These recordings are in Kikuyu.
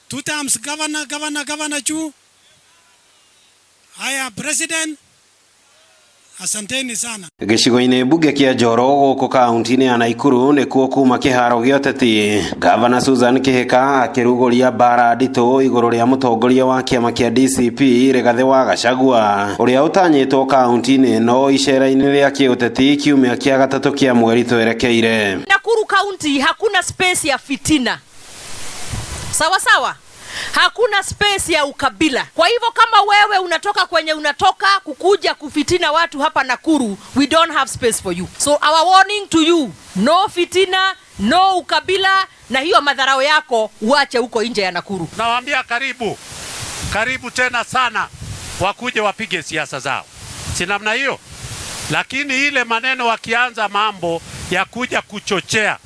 Two terms governor, governor, governor juu. Haya, president, asanteni sana. Gĩcigo-inĩ mbunge kĩa Njoro gũkũ kaunti-inĩ ya Naikuru nĩkuo kuma kĩharo gĩa ũteti. Gavana Susan Kĩhĩka akĩrugũria mbara nditũ igũrũ rĩa mũtongoria wa kĩama kĩa DCP Rigathĩ wa Gachagua ũrĩa ũtanyĩtwo kaunti-inĩ ĩno icera-inĩ rĩa kĩũteti kiumia kĩa gatatũ kĩa mweri twerekeire. Nakuru County hakuna space ya fitina, sawa sawa, hakuna space ya ukabila. Kwa hivyo kama wewe unatoka kwenye unatoka kukuja kufitina watu hapa Nakuru, we don't have space for you. So our warning to you, no fitina, no ukabila, na hiyo madharau yako uache huko nje ya Nakuru. Nawaambia karibu, karibu tena sana, wakuje wapige siasa zao, si namna hiyo. Lakini ile maneno wakianza mambo ya kuja kuchochea,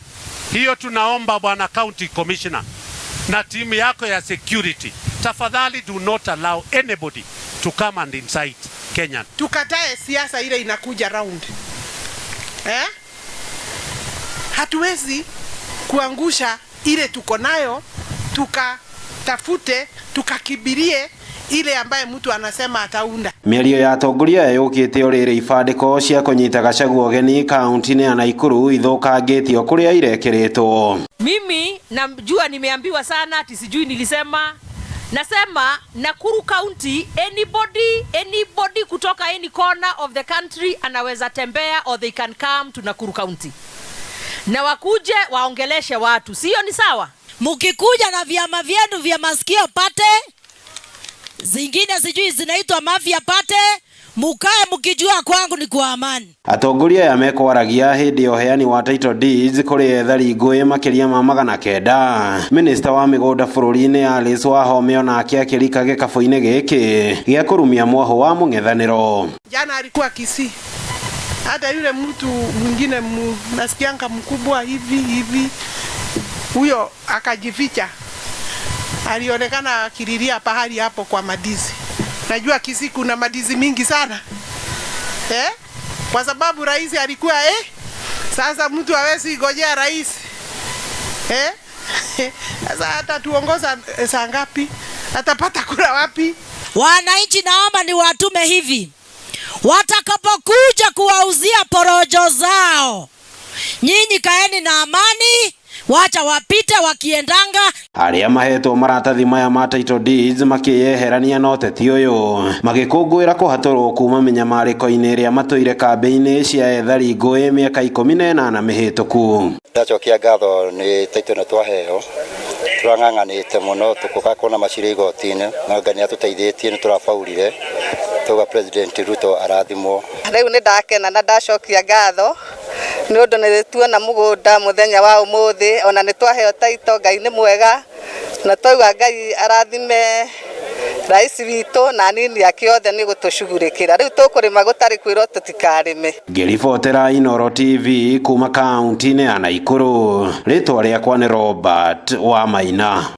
hiyo tunaomba bwana county commissioner na timu yako ya security, tafadhali do not allow anybody to come and incite Kenya. Tukatae siasa ile inakuja round eh? Hatuwezi kuangusha ile tuko nayo, tukatafute tukakibirie ile ambaye mtu anasema ataunda. Mĩario ya atongoria aya yũkĩte o rĩrĩ ibandĩko cia kũnyita Gachagua ũgeni kaunti-inĩ ya Naikuru ithũkangĩtio kũrĩa irekĩrĩtwo. Mimi najua nimeambiwa sana ati sijui nilisema, nasema Nakuru County, anybody anybody kutoka any corner of the country anaweza tembea or they can come to Nakuru County na wakuje waongeleshe watu, sio? Ni sawa? Mkikuja na vyama vyenu vya masikio party, zingine sijui zinaitwa mafia party, mukae mkijua kwangu ni kwa amani. Atongoria aya mekwaragia hĩndĩ ya ũheani wa title deeds kũrĩ ethari ngũĩ makĩria ma 900. Minista wa mĩgũnda bũrũri-inĩ Alice Wahome onake akĩrika gĩkabũ-inĩ gĩkĩ gĩa kũrumia mwahũ wa mũng'ethanĩro. Jana alikuwa Kisii, hata yule mtu mwingine nasikianga mkubwa hivi hivi, huyo akajificha, alionekana akililia pahali hapo kwa madizi. Najua Kisii kuna madizi mingi sana eh? Kwa sababu rais alikuwa eh? Sasa mtu hawezi gojea rais eh? Sasa atatuongoza saa ngapi? Atapata kura wapi? Wananchi, naomba niwatume hivi, watakapokuja kuwauzia porojo zao, nyinyi kaeni na amani, wacha wapite wakiendanga. Arĩa mahetwo maratathi maya ma title deeds makĩyeherania na ũteti ũyũ magĩkũngũĩra kũhatũrwo kuma mĩnyamarĩko-inĩ ĩrĩa matũire kambĩ-inĩ cia ethari ngũĩ mĩaka 18 mĩhĩtũku. Ndacokia ngatho nĩ title ĩno twaheo, tũrang'ang'anĩte mũno tũkũka kuona macira igoti-inĩ, no Ngai nĩ atũteithĩtie, nĩ tũrabaurire tuga President Ruto arathimwo. Rĩu nĩ ndakena na ndacokia ngatho nĩ ũndũ nĩ tuona mũgũnda mũthenya wa ũmũthĩ, ona nĩ twaheo title. Ngai nĩ mwega na twauga Ngai arathime rais witũ na anini ake othe nĩ gũtũcugurĩkĩra. Rĩu tũkũrĩma gũtarĩ kwĩrwo tũtikarĩme. Ngĩribotera Inooro TV kuma kaunti-inĩ ya Naikuru, rĩtwa rĩakwa nĩ Robert Wamaina.